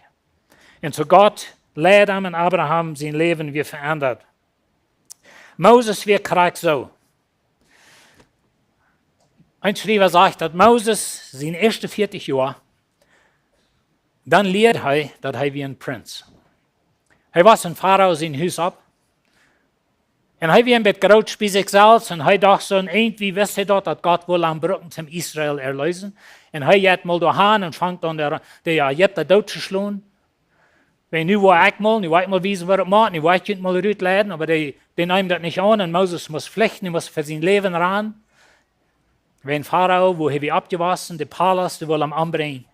Un soo Gott leid am un Abraham sien Läwen wia veendat. Moses wia krakjt soo. Een Schriewa sajcht, daut Moses siene ieeschte vieetich Joa, dan lieed hee, daut hee wia een Prinz. Hee wos en Farao sien Hus opp. Un hee wia een bät groot bie sikj selfst un hee docht soo, un irjentwoo wist hee daut, daut Gott wull am brucken toom Israel erleesen. Un hee jeit mol doa han un fangt aun de, de Ägipta doot to schlonen. Wan nu woa ekj mol, nu woa ekj mol wiesen, waut et mott, nu woa ekj junt mol rutleiden, oba dee, dee neemen daut nich aun un Moses must flichten, hee must fa sien Läwen rannen. Wan Farao, wua hee wia oppjewossen, de Palaust, dee wull am ombrinjen.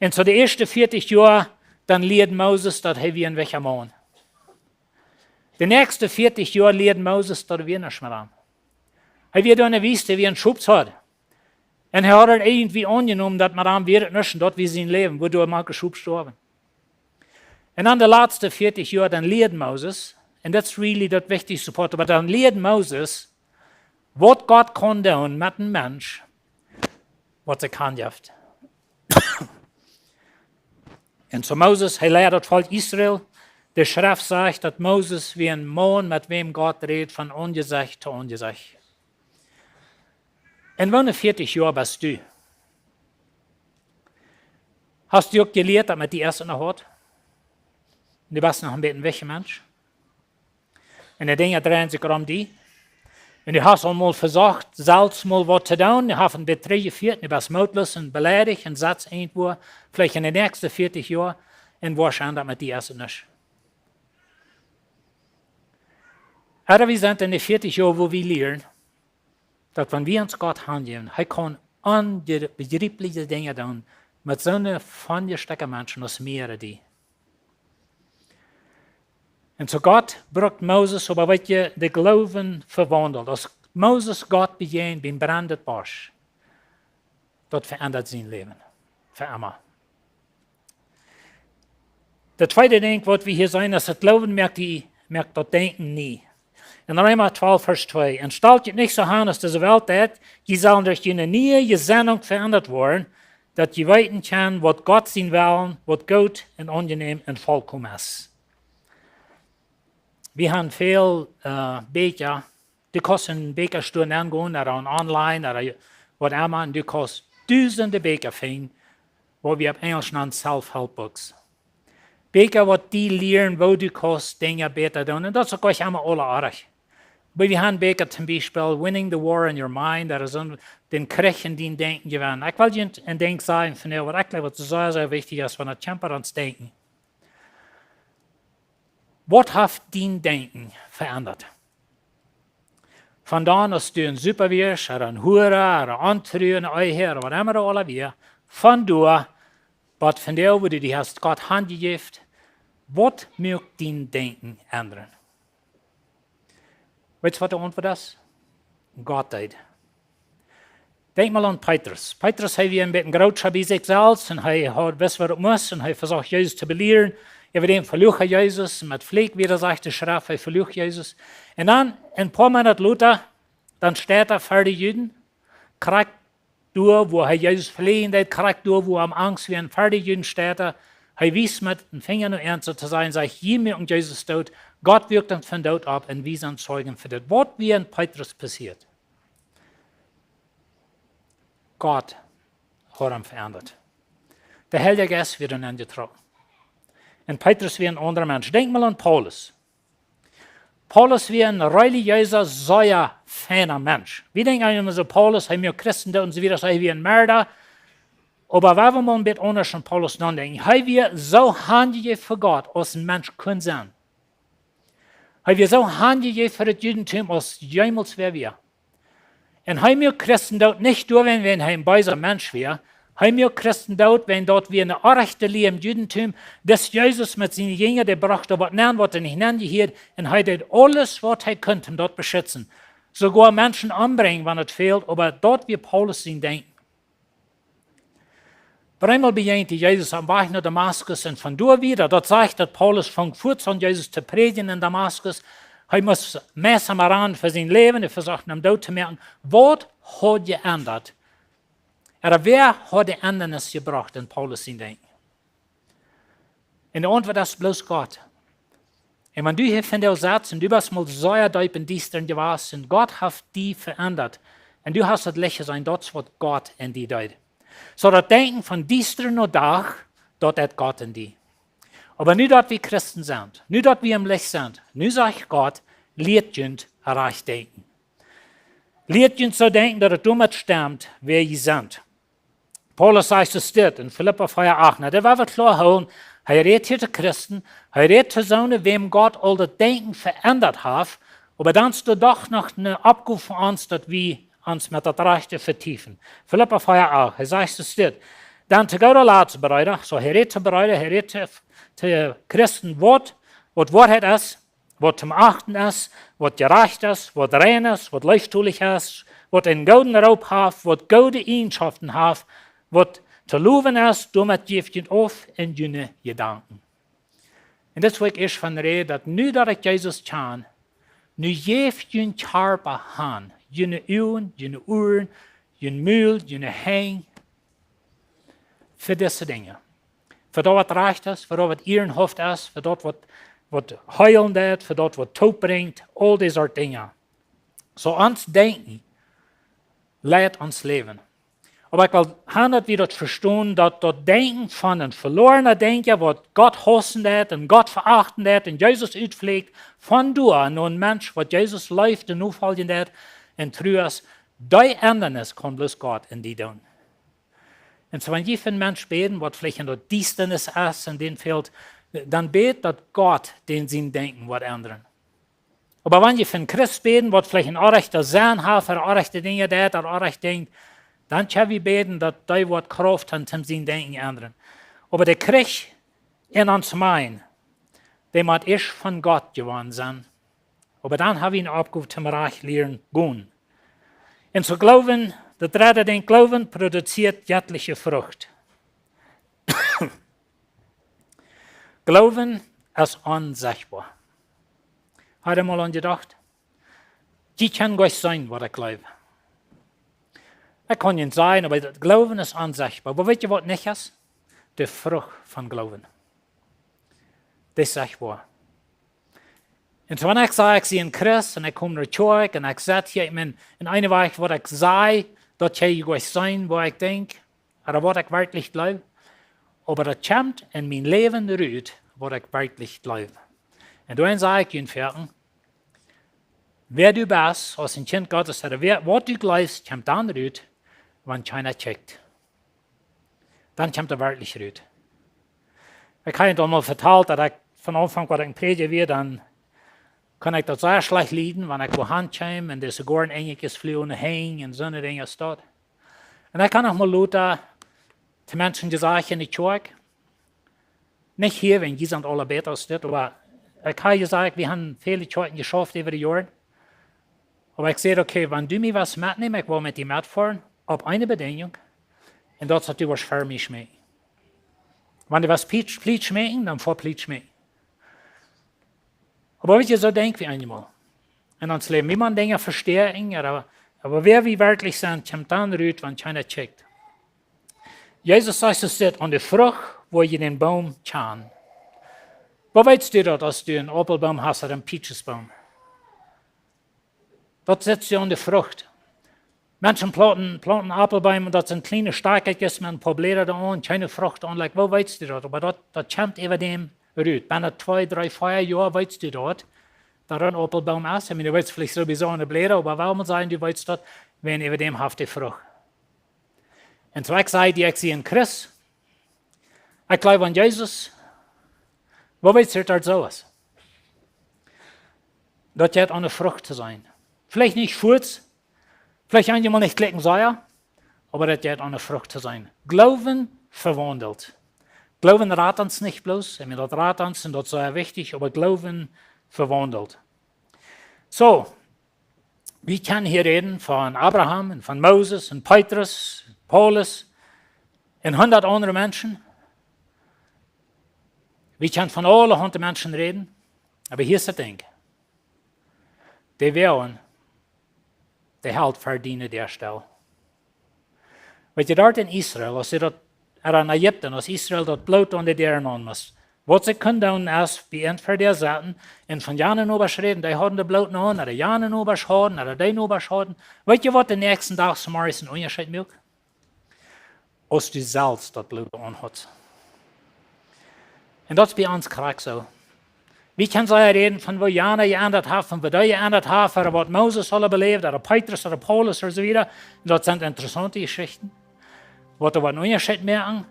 Un soo de ieeschte vieetich Joa, dan lieed Moses, daut hee wia een wichtja Maun. De näakjste vieetich Joa lieed Moses, daut wia nuscht met am. Hee wia doa enne Wiest, hee wia een Schopshoad. Un hee haud et irjentwoo aunjenomen, daut met am wia et nuscht un daut wia sien Läwen, wuaderch mank Schop storwen. Un dan de latste vieetich Joa, dan lieed Moses, un daut es really daut wichtichste Poat, oba dan lieed Moses, waut Gott kaun doonen met een Mensch, waut sikj hanjeft. Un soo Moses, hee lieed daut Volkj Israel. De Schreft sajcht, daut Moses wia een Maun, met wäm Gott räd von Aunjesecht to Aunjesecht. Un woo ne vieetich Joa best du? Hast du uk jelieet, daut met die es en de Hoat? Du best noch een bät een wichtja Mensch. Un de Dinja dreien sikj rom die. Un du hast aul mol vesocht, selfst mol waut to doonen. Du hast een bät trigjjefieet, du best mootloos un beleidicht un sitst irjentwua, veleicht en de näakjste vieetich Joa, un woascheinlich daut met die es et nuscht. Oba wie sent en de vieetich Joa, wua wie lieren, daut wan wie ons Gott hanjäwen, hee kaun onbejrieplije Dinja doonen met soone von de Stekja Menschen aus mie ooda die. Un soo Gott brukt Moses, oba weetst du, de Gloowen vewaundelt. Aus Moses Gott bejäajent biem brennenden Bosch, daut veendat sien Läwen fa emma. Daut tweede Dinkj, waut wie hia seenen, es, daut Gloowen moakt die, moakt daut Denkjen nie. En Reema twalf, Varsch twee: "Un stalt junt nich soo aun aus dise Welt deit, jie sellen derch june niee Jesennunk veendat woaren, daut jie weeten kjennen, waut Gott sien Wellen, waut goot un aunjenäm un volkomen es." Wie haben väl, äh, Bieekja. Du kaust en Bieekjastoa nengonen, ooda online, ooda waut emma, un du kaust dusende Bieekja finjen, waut wie opp Enjlisch nanen self-help books. Bieekja, waut die lieren, woo du kaust Dinja bäta doonen. Un daut es uk nich emma aula oajch. Oba wie haben Bieekja, toom Biespel Winning the War in Your Mind, daut es een, dän Kjrich en dien Denkjen jewennen. Ekj well junt een Dinkj sajen von, waut ekj jleew, waut sea, sea wichtich es, wan et kjemt aun ons Denkjen. Waut haft dien Denkjen veendat? Von dan, aus du een Supa wieescht, ooda een Hura, ooda ontru, een Ehebräakja, ooda waut emma du aula wieescht, von doa, waut von doa, woo du die hast Gott hanjejäft, waut muak dien Denkjen endren? Weetst, waut de Auntwuat es? Gott deed. Denkj mol aun Petrus. Petrus, hee wia een bät grootscha bie sikj selfst un hee haud, wist, waut hee must, un hee vesocht Jesus to belieren. Äwa däm veluach hee Jesus, un met Fläak wada, sajcht de Schreft, hee veluach Jesus. Un dan, een poa Moonat lota, dan steit hee ver de Juden, krakjt doa, wua hee Jesus veluach deed, krakjt doa, wua am Angst wia, ver de Juden steit hee. Hee wiest met dän Finja no an, soo to sajen, sajcht: "Jie muaken Jesus doot, Gott wuak am von doot opp un wie sent Zeugen fa dit." Waut wia en Petrus passieet? Gott haud am veendat. De Heilja Jeist wia doa nenjetrocken. Un Petrus wia een aundra Mensch. Denkj mol aun Paulus. Paulus wia een relijeesa, sea feina Mensch. Wie denkjen aun soo Paulus, hee wia Christen, un soo wieda, hee wia een Merda. Oba wie haben een bät aundasch aun Paulus nodenkjen. Hee wia soo hanjejäft fa Gott, aus een Mensch kunn sennen. Hee wia soo hanjejäft fa daut Judentum, aus jemols wäa wia. Un hee muak Christen doot nich doawäajen, wiels hee een beesa Mensch wia. Hee muak Christen doot, wiels daut wia eene orrajchte Lia em Judentum. Dis Jesus met siene Jinja, dee brocht doa waut nenn, waut doa nich nenn jehieed. Un hee deed aules, waut hee kunn, om daut to beschitzen. Soogoa Menschen ombrinjen, wan et fäld, oba daut wia Paulus sien Denkjen. Opp eemol bejäajent hee Jesus aum Wajch no Damaskus un von doa wieda, daut sajcht, daut Paulus funk fuaz aun Jesus to prädjen en Damaskus. Hee must meist am rannen fa sien Läwen, hee vesocht am doot to moaken. Waut haud jeendat? Ooda wäa haud de Endanis jebrocht en Paulus sien Denkjen? Un de Auntwuat es bloos Gott. Un wan du hia vondoag sitst un du best mol sea deep em Diestren jewast un Gott haft die veendat un du hast daut Licht jeseenen, daut es waut Gott en die deed. Soo daut Denkjen von diesta no Dach, daut deed Gott en die. Oba nu daut wie Christen sent, nu daut wie em Licht sent, nu sajcht Gott: "Lieet junt rajcht denkjen. Lieet junt soo denkjen, daut et doamet stemt, wäa jie sent." Paulus sajcht soo dit en Filippa vea acht. Nu, daut woa wie kloa hoolen. Hee rät hia to Christen, hee rät to soone, wäm Gott aul daut Denkjen veendat haft, oba dan es doa doch noch eene Oppgow fa ons, daut wie ons met daut Rajchte vetiefen. Filippa vea acht, hee sajcht soo dit: "Dan to gooda Latst, Breeda", soo hee rät to Breeda, hee rät to, to Christen, waut, waut Woarheit es, waut to achten es, waut jerajcht es, waut rein es, waut leeftolich es, waut eenen gooden Roop haft, waut goode Eajenschoften haft, waut to lowen es, doamet jäft junt auf en june Jedanken. Un daut es, wua ekj ieescht von räd, daut nu daut ekj Jesus kjan, nu jäft jun Kjarpa han, june Uagen, june Uaren, jun Mul, june Henj, fa dise Dinja. Fa daut waut rajcht es, fa daut waut ierenhauft es, fa daut waut, waut heelen deit, fa daut waut toop brinjt, aul dee Sort Dinja. Soo ons Denkjen leit ons Läwen. Oba ekj well han, daut wie daut vestonen, daut daut Denkjen von een veloarna Denkja, waut Gott haussen deit un Gott veachten deit un Jesus utflieekjt, von doa no een Mensch, waut Jesus leeft un nofoljen deit un tru es, dee Endanis kaun bloos Gott en die doonen. Un soo, wan jie fa een Mensch bäden, waut veleicht en daut Diestanis es un dän fält, dan bät, daut Gott dän sien Denkjen woat endren. Oba wan jie fa een Christ bäden, waut veleicht een orrajchta Senn haft, ooda orrajchte Dinja deit, ooda orrajcht denkjt, dan kjenn wie bäden, daut dee woat Krauft han, om sien Denkjen endren. Oba de Kjrich en ons Mind, dee mott ieescht von Gott jewonnen sennen. Oba dan ha wie eene Oppgow toom rajcht lieren gonen. Un soo Gloowen, daut dredde Dinkj, Gloowen produzieet jettliche Frucht. Gloowen es onsechtboa. Hast du mol aun jedocht? Jie kjennen goanich seenen, waut ekj jleew. Ekj kaun junt sajen, oba daut Gloowen es onsechtboa. Oba weet jie, waut nich es? De Frucht von Gloowen. Daut es sechtboa. Un soo, wan ekj saj, ekj sie een Christ un ekj kom no Kjoakj un ekj sett hia, ekj meen, en eene Wajch, waut ekj saj, daut jie goanich seenen, waut ekj denkj, ooda waut ekj werkjlich jleew, oba daut kjemt en mien Läwen rut, waut ekj werkjlich jleew. Un doaromm saj ekj junt foaken, wäa du best, aus een Kjint Gottes, ooda wäa, waut du jleefst, kjemt dan rut, wan kjeena kjikjt. Dan kjemt et werkjlich rut. Ekj hab junt aul mol vetalt, daut ekj von Aunfank, waut ekj een Prädja wia, dan kunn ekj daut sea schlajcht lieden, wan ekj wua han kjeem un dise goaren Enjelkjes fleajen om de Henj un soone Dinja aus daut. Un ekj kaun noch mol lota to Menschen jesajcht en de Kjoakj, nich hia, wan jie sent aula bäta aus dit, oba ekj hab jesajcht, wie haben väle Kjoakjen jeschauft äwa de Joaren. Oba ekj säd, okay, wan du mie waut metnemen, ekj well met die metfoaren, opp eene Bedinjunk, un daut es, daut du woascht ver mie schmäakjen. Wan du woascht Pliet, Pliet schmäakjen, dan ver Pliet schmäakjen. Oba weet jie, soo denkj wie eenjemol en ons Läwen. Wie motten Dinja vestäakjen, oba, oba wäa wie werkjlich sent, kjemt dan rut, wan kjeena kjikjt. Jesus sajcht, et sitt aun de Frucht, woo jie dän Boom kjanen. Woo weetst du daut, aus du een Aupelboom hast ooda een Pietschesboom? Daut sitt aun de Frucht. Menschen plaunten, plaunten Aupelbeem un daut sent kjliene Stakjkjes met een poa Bläda doaraun, kjeene Frucht aun, like, woo weetst du daut? Oba daut, daut kjemt äwa däm rut. Benne twee, dree, vea Joa weetst du daut, daut een Aupelboom es. Ekj meen, du weetst veleicht sowieso aun de Bläda, oba wuarom sajen du weetst daut, wan äwa däm haft de Frucht? Un soo ekj saj die, ekj sie een Christ, ekj jleew aun Jesus, woo weetst du daut soo es? Daut jeit aun de Frucht to seenen. Veleicht nich fuaz, veleicht eenjemol nich jlikj sea, oba daut jeit aun de Frucht to seenen. Gloowen vewaundelt. Gloowen rat ons nich bloos, ekj meen, daut rat ons un daut es sea wichtich, oba Gloowen vewaundelt. Soo, wie kjennen hia räden von Abraham un von Moses un Petrus, Paulus un hundat aundre Menschen. Wie kjennen von aulahaunt Menschen räden, oba hia es daut Dinkj. De Woarheit, dee helt ver diene Däa stell. Weetst du, doa en Israel, aus see daut, ooda en Ägipten, aus Israel daut Bloot aun de Däaren aun must, waut see kunnen doonen es, bie an ver de Däa sitten un von jane Nobasch räden, dee hauden daut Bloot aun, ooda jane Nobasch hauden, ooda dee Nobasch hauden. Weetst du, waut dän näakjsten Dach zemorjes een Unjascheet muak? Aus du selfst daut Bloot aun hast. Un daut es bie ons krakjt soo. Wie kjennen sea räden von woo jana jeendat haft, von woo dee jeendat haft, ooda waut Moses aul beläft, ooda Petrus, ooda Paulus, un soo wieda. Un daut sent interessaunte Jeschichten. Waut doa een Unjascheet moaken,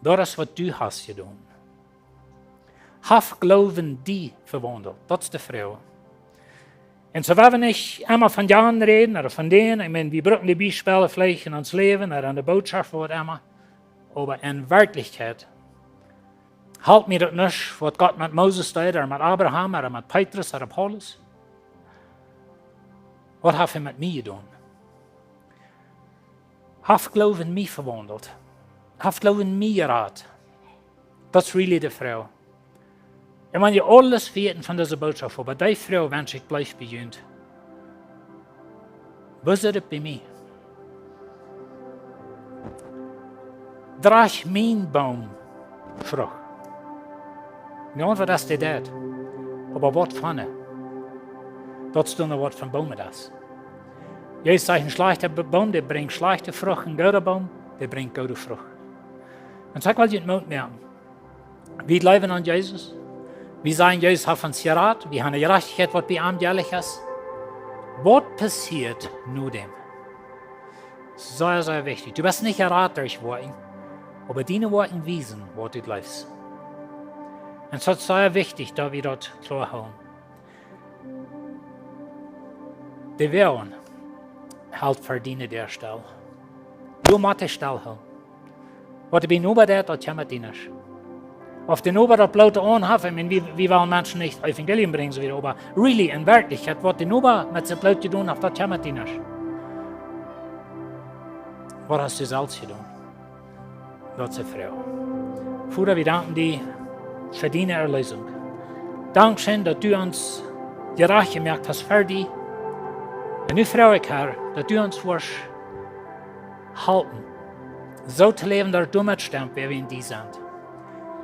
daut es, waut du hast jedonen. Haft Gloowen die vewaundelt? Daut es de Froag. Un soo, wie wellen nich emma von jana räden ooda von dän. Ekj meen, wie brucken de Biespels veleicht en ons Läwen ooda en de Bootschoft, waut emma. Oba en Werkjlichkjeit, halpt mie daut nuscht, waut Gott met Moses deed, ooda met Abraham, ooda met Petrus, ooda Paulus? Waut haft hee met mie jedonen? Haft Gloowen mie vewaundelt? Haft Gloowen mie jerat? Daut es really de Froag. Un wan jie aules weeten von dise Bootschoft, oba dee Froag wensch ekj, blift bie junt. Woo sitt et bie mie? Drajcht mien Boom Frucht? Nä, waut es dee daut? Oba waut von? Daut es dan waut von Boom daut es. Jesus sajcht, een schlajchta Bo-, Boom, dee brinjt schlajchte Frucht, een gooda Boom, dee brinjt goode Frucht. Un soo ekj well junt Moot moaken. Wie jleewen aun Jesus. Wie sajen, Jesus haft ons jerat. Wie haben ne Jerajchtichkjeit, waut bie am jelich es. Waut passieet no däm? Sea, sea wichtich. Du best nich jerat derch Woakjen, oba diene Woakjen wiesen, waut du jleefst. Un daut es sea wichtich, daut wie daut kloa haben. De Woarheit helt ver diene Däa stell. Du motst stell hoolen. Waut de Noba deit, daut kjemmat die nich. Auf de Noba daut Bloot aun haft, ekj meen, wie, wie wellen Menschen nich Evangelium brinjen, soo wieda, oba really, en Werkjlichkjeit, waut de Noba met sien Bloot jedonen haft, daut kjemmat die nich. Waut hast du selfst jedonen? Daut es de Froag. Voda, wie danken die fa diene Erlösung. Dankscheen, daut du ons jerajcht jemoakt hast fa die. Un nu froag ekj, Herr, daut du ons wurscht halpen, soo to läwen, daut daut doamet stemt, wäa wie en die sent.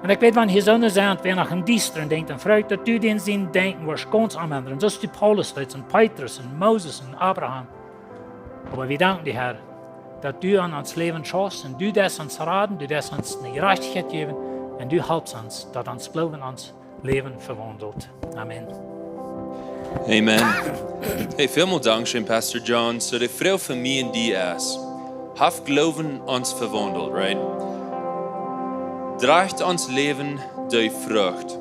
Un ekj weet, wan hia soone sent, wäa noch em Diestren denkjt, dan froag ekj, daut du dän sien Denkjen wurscht gaunz omendren, soo aus du Paulus deetst, un Petrus, un Moses, un Abraham. Oba wie danken die, Herr, daut du aun ons Läwen schaufst un du deist ons raden, du deist ons ne Jerajchtichkjeit jäwen un du halpst ons, daut ons Gloowen ons Läwen vewaundelt. Amen. Amen. Hey, välmol dankscheen, Pastor John. Soo, de Froag fa mie un die es: Haft Gloowen ons vewaundelt, right? Drajcht ons Läwen de Frucht?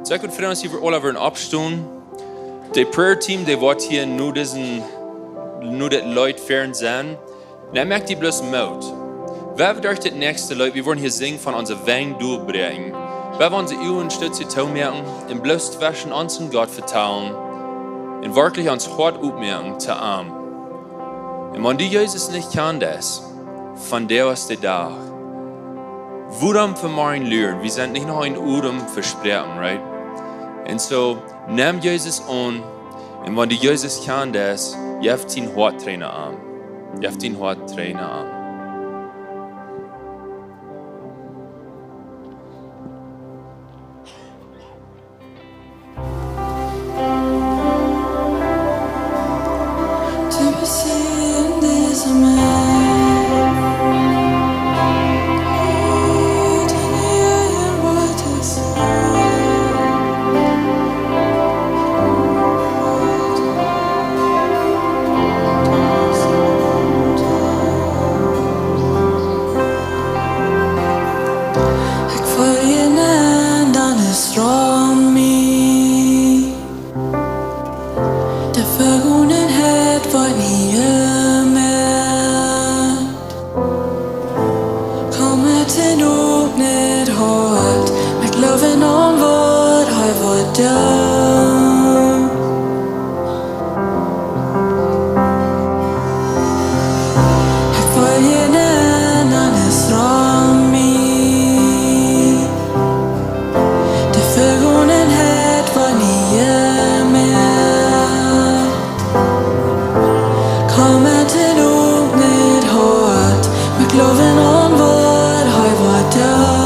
Soo, ekj wudd froagen, aus wie aula wudden oppstonen. De Prayer Team, dee woat hia nu disen, nu dit Leet väaren sennen. Un ekj moak die bloos Moot. Wie woaren derch dit näakjste Leet, wie woaren hia sinjen von onse Wenj derchbräakjen. Wie woaren onse Uagen een Stootje toomoaken un bloos tweschen ons un Gott vetalen un werkjlich ons Hoat opmoaken to am. Un wan du Jesus nich kjanst, vondoag es de Dach. Wuarom vemoaren luren? Wie sent nich noch een Odem vesproaken, right? Un soo, nemm Jesus aun. Un wan du Jesus kjanst, jeff dien Hoat trigj aun am. Jeff dien Hoat trigj aun am. Ekj folj die nenn, dan es rom mie. De Vegangenheit woat nich mea. Komm met een opnet Hoat, met Gloowen aun waut hee woat doonen. Ekj folj die nenn, dan es rom mie. De Vegangenheit woat nich mea. Komm met een opnet Hoat, met Gloowen aun waut hee woat doonen.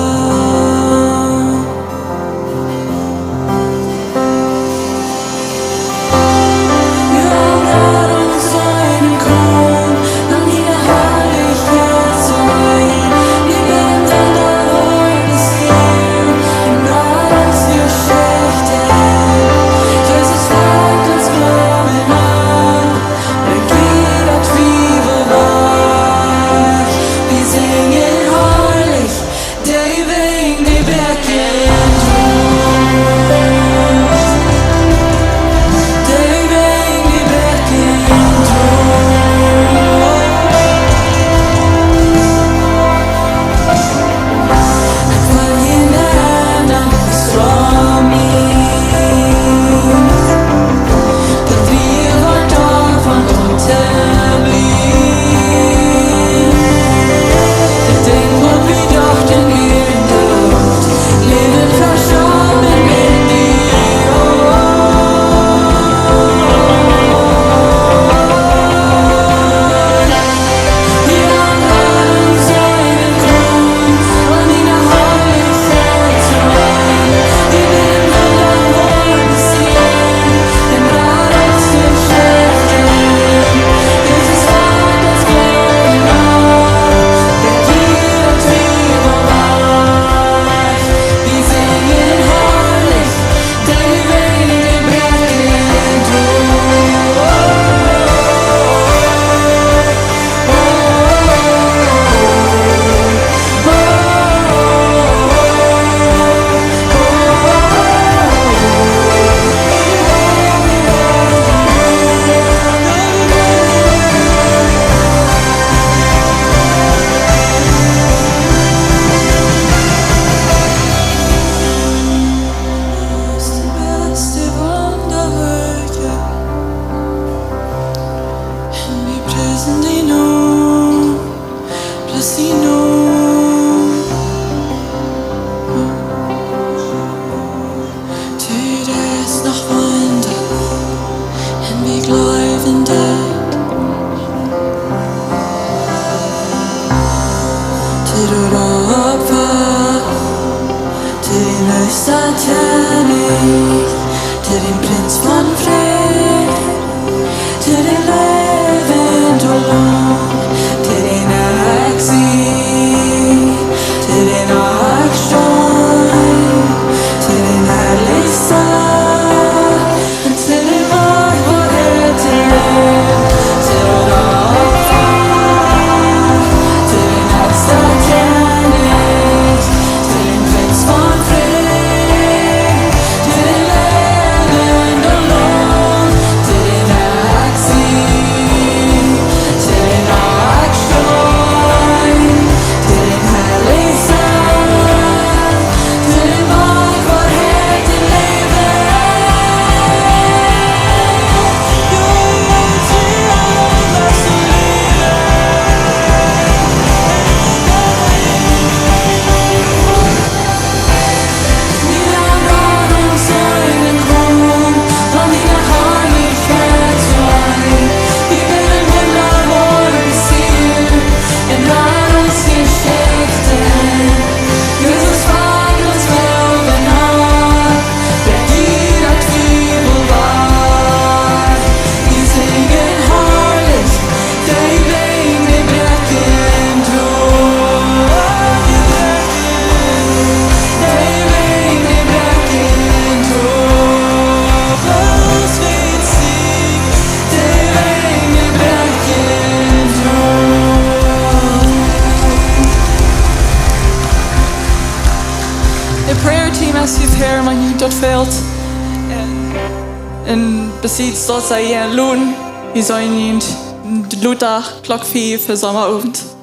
Opfa to dän Oostrakjennich, to dän Prinz von Fräd, to dän läwenden Laum, to dän ekj sie, to dän ekj stein, to dän Herrlichsten. De prayer team es hia ver, wan daut fält. Un, un besides daut, see jie luden, wie seenen junt lota Klock fief fa Sommaowent.